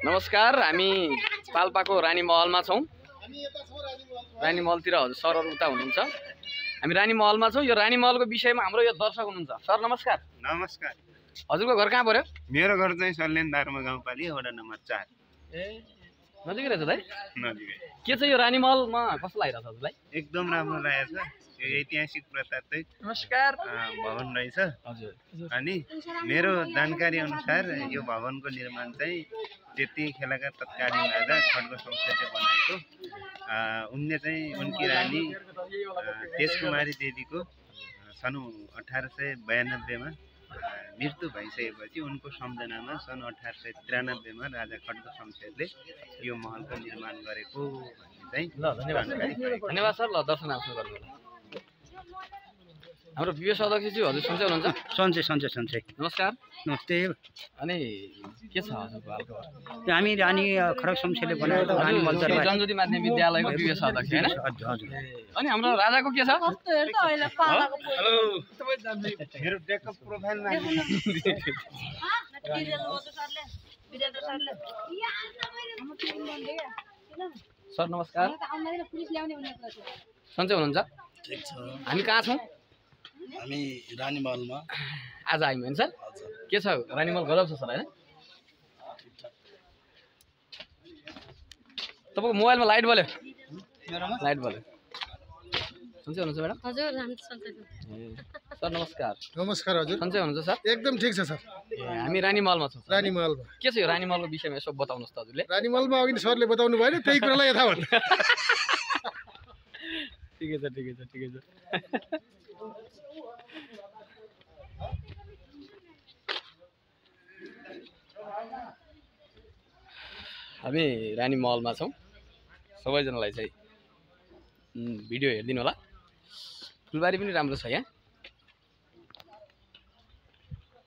नमस्कार, हामी पाल्पाको रानी महलमा छौँ। रानी महलतिर हजुर सरहरू उता हुनुहुन्छ। हामी रानी महलमा छौँ। यो रानी महलको विषयमा हाम्रो यो दर्शक हुनुहुन्छ। सर नमस्कार। नमस्कार। हजुरको घर कहाँ पर्यो? मेरो घर चाहिँ सल्यान दार्मा गाउँपालिका वडा नम्बर 4। नजिकै रहेछ दाइ? नजिकै। के छ यो रानी महलमा कस्तो लागिरहेछ हजुरलाई? एकदम राम्रो रहेछ। यो ऐतिहासिक प्रतात्विक नमस्कार भवन रहेछ। हजुर। अनि मेरो जानकारी अनुसार यो भवनको निर्माण चाहिँ त्यति खेलाका तत्कालीन राजा खड्ग शमशेरले बनाएको। उनले चाहिँ उनकी रानी तेजकुमारी देवीको सन् 1892 मा मृत्यु भइसकेपछि उनको सम्झनामा सन् 1893 मा राजा खड्ग शमशेरले यो महलको निर्माण गरेको भन्ने चाहिँ धन्यवाद सर। ल दर्शन आफ्नो गर्नु। हाम्रो विवेश अध्यक्षज्यू हजुर सन्चै हुनुहुन्छ? सन्चै। नमस्कार। नमस्ते। अनि के छ हजुरको हालको? हामी रानी खड्ग शमशेरले बनाएको रानी महल जनज्योति माध्यमिक विद्यालयको विवेश अध्यक्ष हैन? हजुर। अनि हाम्रो राजाको के छ? मेरो डेस्कटप प्रोफाइलमा सर नमस्कार। सन्चै हुनुहुन्छ? ठीक छ। हामी कहाँ छौँ? हामी रानी महलमा आज आयौँ होइन सर? के छ रानी महल गजब छ सर होइन? तपाईँको मोबाइलमा लाइट बल्यो? लाइट बल्यो। सन्चै हुनुहुन्छ म्याडम? हजुर हामी सन्चै छौँ। सर नमस्कार। नमस्कार हजुर। सन्चै हुनुहुन्छ सर? एकदम ठिक छ सर। हामी रानी महलमा छौँ। रानी महलमा के छ यो रानी महलको विषयमा यसो बताउनुहोस् त हजुरले। रानी महलमा अघि सरले बताउनु भएन त्यही कुरालाई यथावत। ठिकै छ। हामी रानी महलमा छौँ। सबैजनालाई चाहिँ भिडियो हेरिदिनु होला। फुलबारी पनि राम्रो छ यहाँ।